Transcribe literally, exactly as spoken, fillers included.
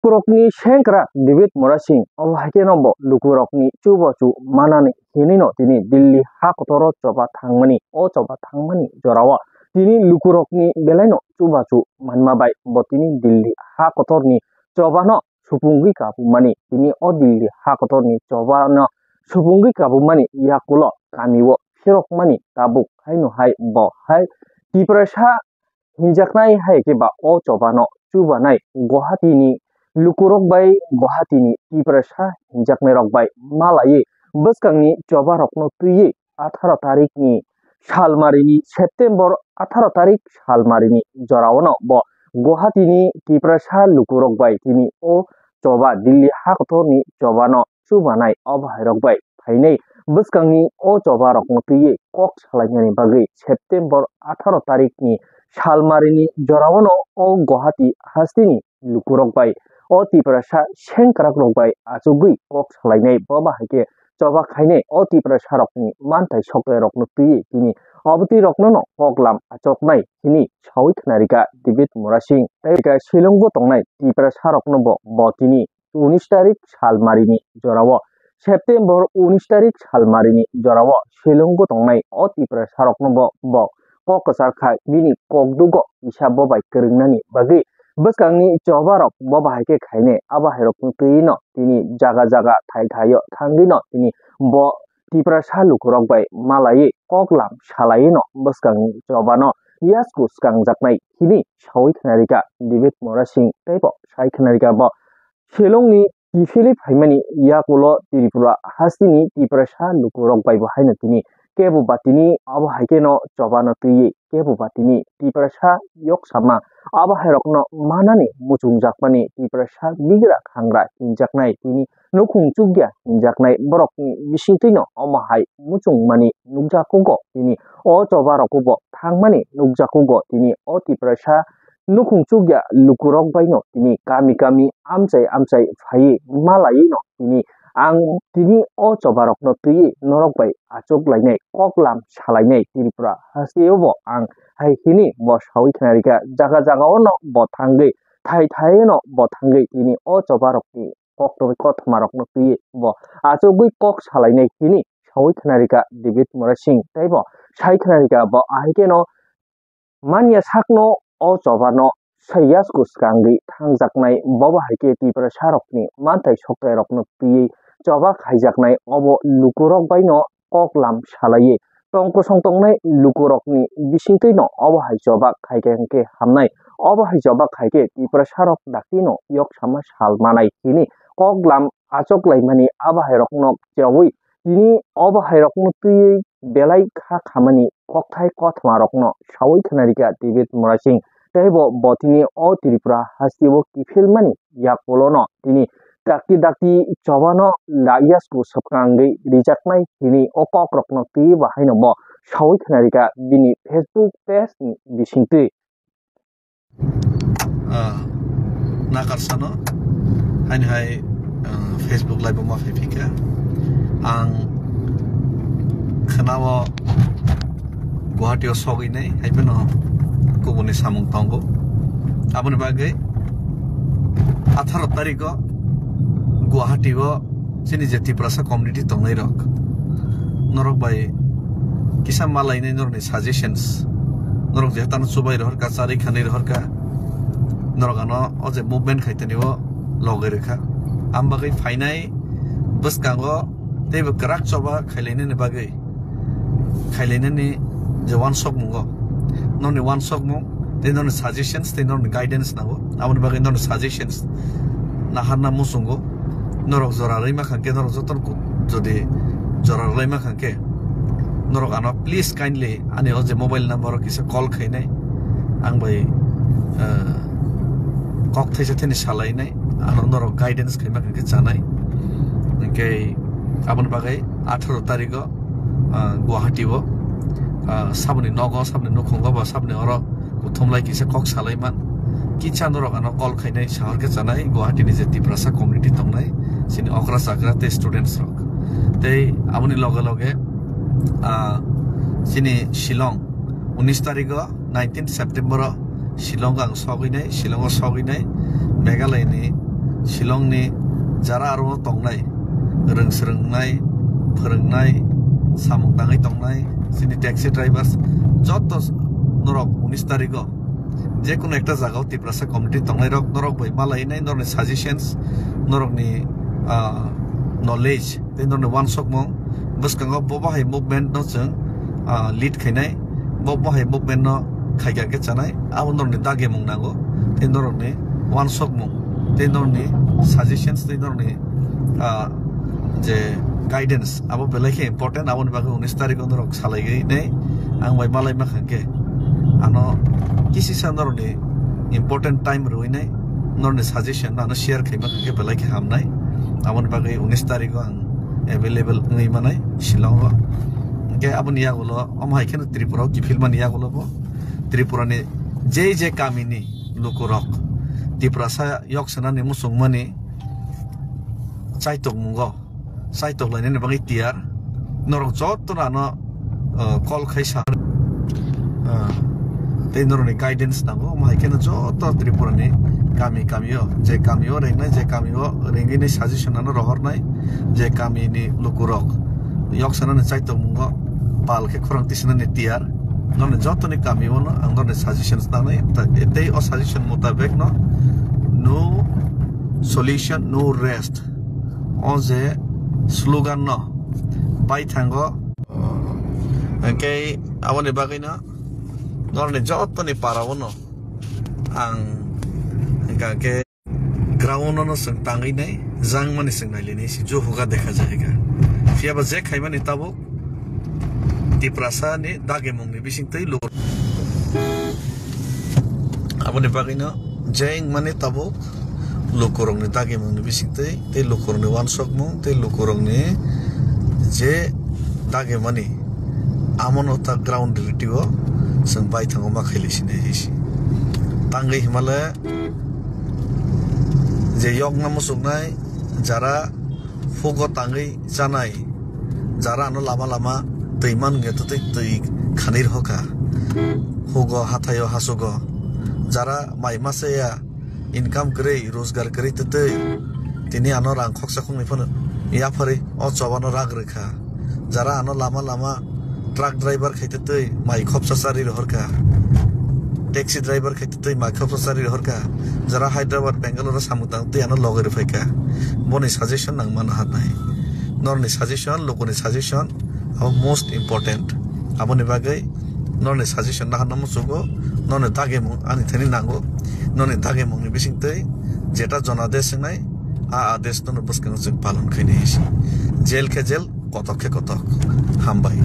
lukurokni sengkrak David Murasing obo hai kheno bo lukurokni chubachu manani hinwi no tini Delhi ha kotoro choba thangmani, o choba thangmani jorao tini lukurokni belaino chubachu manma bai bo tini Delhi ha kotorni chobano supungwi kabumani. Tini o Delhi ha kotorni chobano supungwi kabumani yakulo kamio phirokmani tabuk haino hai bo hai Tiprasa hinjaknai hai khe ba o chobano chubanai Guwahatini lukurok bai Guwahatini Tiprasa hinjaknairok bai malaiwi bwskangni chobarokno twiwi atharo tarikni salmarini September, atharo tarik salmarini joraono bo Guwahatini Tiprasa lukurok bai tini o choba Delhi ha kotorni chobano chubanai obo hairok bai phainai bwskangni o choba rokno twiwi kok salainani bagwi September atharo tarikni salmarini joraono o Guwahati hasteni lukurok bai o Tiprasa sengkrak rok bai achugwi kok salainai. Bo bahai khe choba khainai o Tiprasa rokni manthai sokrai rokno twiwi tini obotwi rokno no koklam achoknai hini sawi khnarika David Murasing. Tei Shillongo tongnai Tiprasa rokno bo, bo tini unis tarik salmarini jorao, September unis tarik salmarini jorao Shillongo tongnai o Tiprasa rokno bo, bo kok kwchar khai bini kokdugo kisa bo bai kwrwngnani bagwi bwskangni choba rok bo bahai khe khainai. Abo hai rokno twiwi no tini jaga jaga thai thaio thangwi no tini bo Tiprasa lukurok bai malaiwi koklam salaiwi no bwskangni chobano yasku swkangjaknai hini sawi khnarika David Murasing teibo sai khnarika bo Shillongni kiphilwi phaimani yakulo Tripura hasteni Tiprasa lukurok baibo haino tini kebo batini abo hai kheno chobano twiwi kebo batini Tiprasa yoksama abo hai rokno manani muchungjakmani Tiprasa bigra khangra hinjaknai tini nukhung chukya hinjaknai borokni bisingtwino omo hai muchungmani nukjakugo tini o choba rokubo thangmani nukjakugo tini o Tiprasa nukhung chukya lukurok baino tini kami kami amchai amchai phaiwi malaiwi no tini ang tini o choba rokno twiwi norok bai achuk lainai koklam salainai Tripura hasteo bo ang hai hini bo sawi khnarika jaga jaga o no bo thangwi thai thai no bo thangwi tini o choba rokni koktwmwi kothoma rokno twiwi bo achugwi kok salainai hini sawi khnarika David Murasing teibo sai khnarika bo ahai kheno manya sakno o chobano sai yasku swkangwi thangjaknai bo bahai khe Tiprasa rokni manthai sokrai rokno twiwi choba khaijaknai obo lukurok baino koklam salaiwi tong kosong tongnai lukurokni bisingtwino obo hai choba khaikhe hwnkhe hamnai. Obo hai choba khaikhe Tiprasarok daktino yoksama sal manai hini koklam achoklaimani abo hai rokno chewi tini obo hai rokno twiwi belai kha khamani kokthai kothoma rokno sawi khnarika David Murasing teibo bo tini o Tripura hasteo kiphilmani yakulono tini dakti dakti chobano la yasku swkangwi rijaknai hini o kokrokno twiwi bahaino bo sawi khnarika bini Facebook page ni bisingtwi. Ah, nakarsano haini hai, ah, Facebook live o ma phaiphika ang khwnao Guwahati o sogwi nai hai phano kubuni samung tongo. Aboni bagwi atharo tarikh o Guwahati o chini je Tiprasa community tongnai rok, norok bai kisa malainai norokni suggestions, norok je tano chubai rohorka, charwi khanwi rohorka, norok ano o je movement khai tani o logai rwkha. Am bagwi phainai bwskango teibo kwrak choba khailainani bagwi khailainani je wansokmungo, norokni wansokmung tei norokni suggestions tei norokni guidance nango. Aboni bagwi norokni suggestions naharna muchungo. Norok jora rwima khankhe, norok joto ku-, jodi jora rwlaima khankhe, norok ano please kindly ani o je mobile number o kisa call khainai, ang bai, eh, kok thaisa thani salainai, ano norok guidance khaima khankhe chanai. Hinkhe aboni bagwi atharo tarikh o ah, Guwahati o, ah, saboni nogo, saboni nukhungo ba saboni oro kuthumlai kisa kok salai man. Kisa norok ano call khainai sahor khe chanai Guwahati ni je Tiprasa community tongnai, chini okra chakra tei students rok. Tei aboni loge loge, ah, chini Shillong unis tarikh o, nineteen September o Shillong ang sogwi nai, Shillong o sogwi nai, Meghalaya ni Shillong ni jara aro tongnai, rwng swrwngnai, phwrwngnai, samung tangwi tongnai, chini taxi drivers, joto norok unis tarikh o je kono ekta jaga o Tiprasa community tongnai rok, norok bai malainai, norokni suggestions, norokni, ah, knowledge, tei norokni uansukmung bwskango bo bahai movement no chwng, ah, lead khainai, bo bahai movement no khaikha khe chanai, abo norokni dagimung nango, tei norokni uansukmung, tei norokni suggestions, tei norokni, ah, je guidance, abo belai khe important. Aboni bagwi unis tarikh o norok salaigwi nei ang bai malai mankha khe, ano kisisa norokni important time rwinai, norokni suggestion no ano share khaima khe belai khe hamnai. Aboni bagwi unis tarikh o ang available wngwi manai Shillong o. Hwnkhe aboni yagulo omo hai kheno Tripura o kiphilmani yagulo bo Tripura ni je je kami ni lukurok Tiprasa yok sanani muchungmani chaitok mungo, chaitok lainani bagwi tiyar. Norok joto no ano, uh, call khai sa, uh, tei norokni guidance nango. Omo hai kheno joto Tripura ni kami kami o, je kami o ringnai, je kami o ringwi ni suggestion ano rohornai, je kami ni lukurok yok sanani chaitok mungo pal khe khorang tisanani tiyar. Norokni joto ni kami o no ang norokni suggestions nangnai, ta-, tei o suggestion mutabek no no solution, no rest. O je slogan no bai thango. Hwnkhe aboni bagwi no norokni joto ni para o no ang hwnkha khe ground o no chwng tangwi nai, jangmani chwng nailainai se, jo hoga dekha jayega. Phiya ba je khaimani tabuk Tiprasa ni dagimung ni bising twi luku. Aboni bagwi no je wngmani tabuk lukurokni dagimungni bisingtwi, tei lukurokni uansukmung, tei lukurokni je dagimani, amono ta ground reality o chwng baithango ma khailai sinai hai se. Tangwi himale je yokna muchungnai, jara hugo tangwi chanai, jara ano lama lama twi man wngya twi twi khanwi rohorkha, hugo hathaio hasugo, jara mai masa ya, income kwrwi, rojgar kwrwi twtwi, tini ano rang khoksa khoknwi phano yapharwi o chobano rak rwkha. Jara ano lama lama truck driver khai twtwi mai khopsa charwi rohorkha, taxi driver khai twtwi mai khopsa charwi rohorkha, jara Hyderabad, Bangalore o samung tang twi ano logwi rwphaikha. Boni suggestion nang mano hatnai. Norni suggestion, lukuni suggestion, abo most important. Aboni bagwi norni suggestion naharna muchugo, norni dagimung ani thani nango, norni dagimungni bisingtwi jeta jonadesh wngnai, a adesh nono bwskango chwng palon khainai se. Jail khe jail, kotok khe kotok. Hambai.